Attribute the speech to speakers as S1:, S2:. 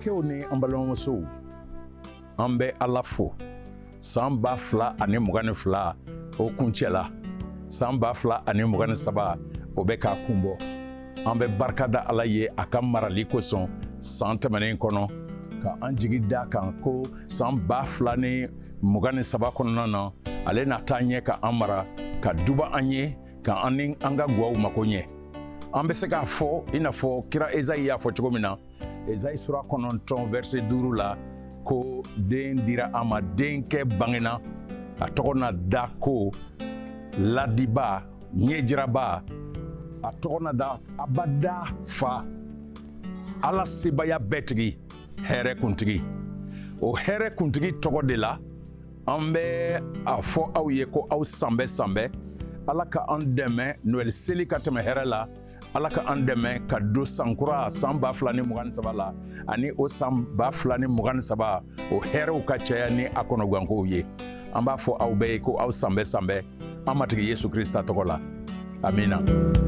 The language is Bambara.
S1: balimakɛw ni an balimamusow, an bɛ Ala fo. San 2022, o kuncɛla. San 2023, o bɛ k'a kun bɔ. An bɛ barika da Ala ye a ka marali kosɔn san tɛmɛnen kɔnɔ, ka an jigi da kan ko san 2023 kɔnɔna na, ale na taa ɲɛ ka an mara, ka duba an ye, ka an ni an ka gwaw mako ɲɛ. An bɛ se k'a fɔ i n'a fɔ kira Ezayi y'a fɔ cogo min na, Ezayi sura 9, verset 5 la, ko den dira an ma, denkɛ bangena, a tɔgɔ na da ko Ladiba, Ɲɛjiraba, a tɔgɔ na da Abada Fa, Ala Sebaya Bɛɛ Tigi, Hɛrɛ Kuntigi. O Hɛrɛ Kuntigi tɔgɔ de la, an bɛ a fɔ aw ye ko aw sanbɛ sanbɛ. Ala ka an dɛmɛ Noɛl seli ka tɛmɛ hɛrɛ la. Ala ka an dɛmɛ ka don sankura san 2023 la, ani o san 2023, o hɛrɛw ka caya ni a kɔnɔgankow ye. An b'a fɔ aw bɛɛ ye ko aw sanbɛ sanbɛ an Matigi Yesu Krista tɔgɔ la. Amina.